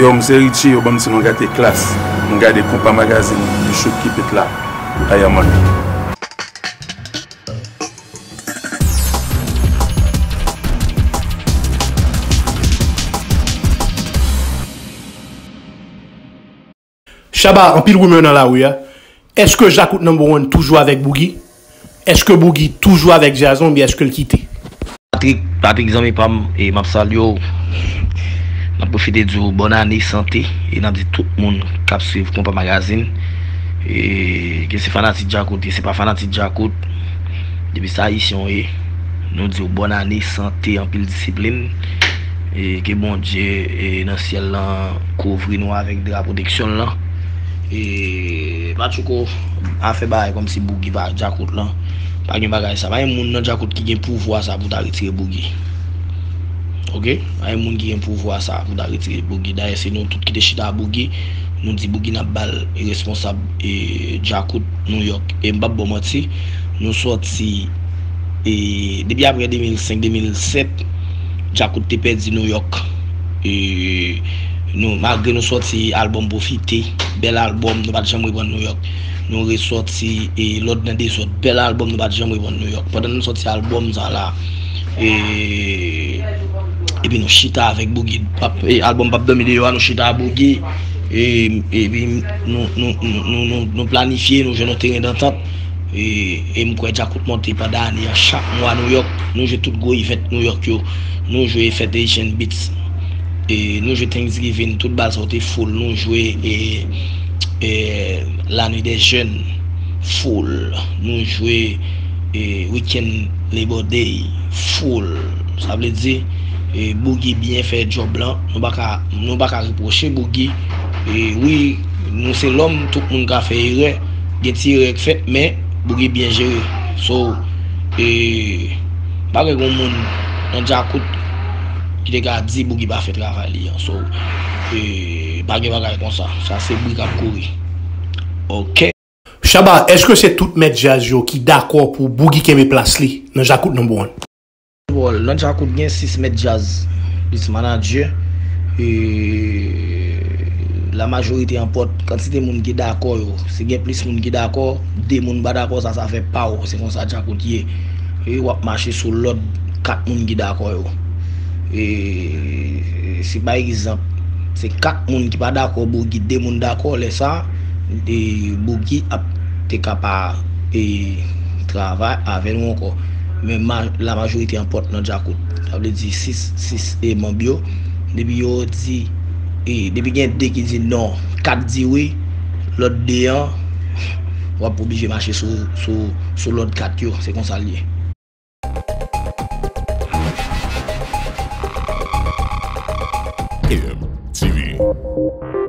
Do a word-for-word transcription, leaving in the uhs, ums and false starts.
Yo, m se Richie, yo ban m ti non gate klas. M gade Konpa Magazine, li chouk ki pet la. Aya man. Shabba, anpil rimè nan lari a. Èske Djakout Number One toujou avèk Boogie? Èske Boogie toujou avèk Jazz lan oubyen èske l kite? Patrick, Patrick zanmi pa m, e m ap salye w. M ap pwofite di w bòn ane, sante, e n ap di tout moun k ap swiv Konpa Magazine, e ke se fanatik Djakout, ke se pa fanatik Djakout, depi se Ayisyen w ye, nou di w bòn ane, sante, anpil disiplin, e ke Bondye e nan syèl lan kouvri nou avèk dra pwoteksyon l lan. E Patchouko, afè bagay kòmsi Boogie pa Djakout lan, pa gen bagay sa. Pa gen moun nan Djakout ki gen pouvwa sa pou ta retire Boogie. Oke? Pa gen moun ki gen pouvwa sa pou ta retire Boogie. Dayè, se nou tout ki te chita a Boogie. Nou di Boogie n ap ba l responsab e Djakout New York. E m p ap ba w manti, nou sòti e depi apre de mil senk, de mil sèt, Djakout te pèdi New York. E nou, malgre nou sòti albòm Pwofite, bèl albòm, nou pa t janm reprann New York. Nou resòti e Lòd nan Dezòd, bèl albòm, nou pa t janm reprann New York. Pandan nou sòti albòm sa la, e epi nou chita avèk Boogie, p ap, e albòm p ap dòmi deyò a, nou chita a Boogie, e epi nou, nou, nou, nou, nou, nou planifye, nou jwenn yon teren dantant. E, e m kwè Djakout monte pandan ane a chak mwa New York. Nou jwe tout gwo event New York yo. Nou jwe fèt Haitian Beats. E nou jwe Thanksgiving, tout bal sa yo te full. Nou jwe e, e, La Nuit des Jeunes, full. Nou jwe e, Weekend Labor Day, full. Sa vle di, e, Boogie byen fè djòb lan. Nou pa ka, nou pa ka repwoche Boogie. E, wi, nou se lòm, tout moun ka fè erè. Gen ti erè k fèt, men Boogie byen jere. So, e, pa gen yon moun nan Djakout ki te ka di Boogie pa fè travay li an. So, e, pa gen bagay konsa. Sa se bri k ap kouri. Oke. Shabba, èske se tout mèt djaz yo ki dakò pou Boogie kenbe plas li nan Djakout Number One? Nan Djakout gen sis mèt djaz plis manadjè. E lamajorite anpòt kantite moun ki dakò yo. Si gen plis moun ki dakò, de moun pa dakò, sa, sa fè pa w. Se konsa Djakout ye. E w ap mache sou lòd kat moun ki dakò yo. E si pa egzanp, se kat moun ki pa dakò Boogie, de moun dakò, lè sa, e Boogie ap te ka pa e travay avè nou ankò. Men ma, lamajorite anpòt nan Djakout. Sa vle di sis, sis e manm yo, depi yo di, e depi gen de ki di non, kat di wi, lòt de an, w ap oblije mache sou, sou, sou lòd kat yo. Se konsa l ye. M T V.